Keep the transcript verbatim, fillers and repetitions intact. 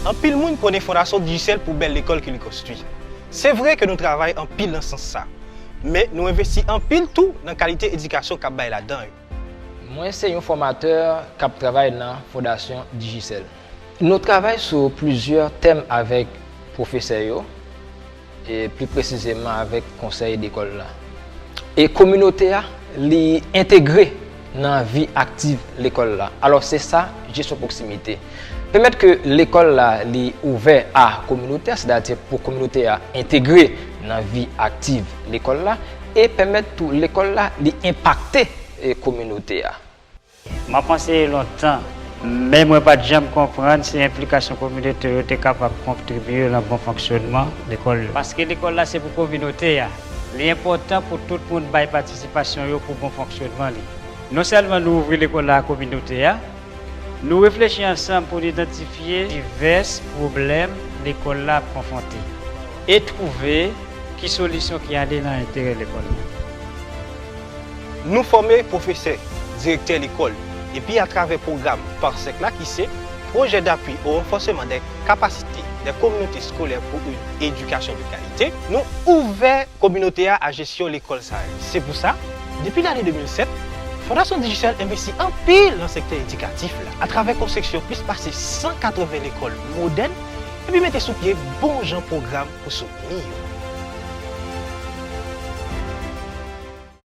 Anpil moun konnen Fondasyon Digicel pou bèl lekòl ke li konstwi. Se vre ke nou travay anpil nan sans sa, men nou envesti anpil tou nan kalite edikasyon k ap bay ladan yo. Mwen se yon fòmatè k ap travay nan Fondasyon Digicel. Nou travay sou plizyè tèm avèk pwofesè yo, e pli presizeman avèk konsèy lekòl la. E kominote a, li entegre nan vi aktiv lekòl la. Alò, se sa, jesyon pwoksimite. Pèmèt ke lekòl la, li ouvè a kominote a, sètadi pou kominote a entegre nan vi aktiv lekòl la, e pèmèt tou lekòl la, li enpakte, e, kominote a. M ap anseye lontan, men mwen pa t janm konprann si enplikasyon kominote yo te kapab kontribye nan bon fonksyònman lekòl yo. Paske lekòl la se pou kominote a, li enpòtan pou tout moun bay patisipasyon yo pou bon fonksyònman li. Non sèlman nou ouvri lekòl la a kominote a, nou reflechi ansanm pou n idantifye divès pwoblèm lekòl la ap konfwonte e twouve ki solisyon ki ale nan enterè lekòl la. Nou fòme pwofesè, direktè lekòl, epi atravè pwogram PARSEC la ki se Projet d'appui au renforcement des capacités des communautés scolaires pour une éducation de qualité, nou ouvè kominote a a jesyon lekòl sa yo. Se pou sa, depi lane de mil sèt, Fondasyon Digicel envesti anpil nan sektè edikatif la, atravè konstriksyon plis pase san katreven lekòl modèn, epi mete sou pye bon jan pwogram pou soutni yo.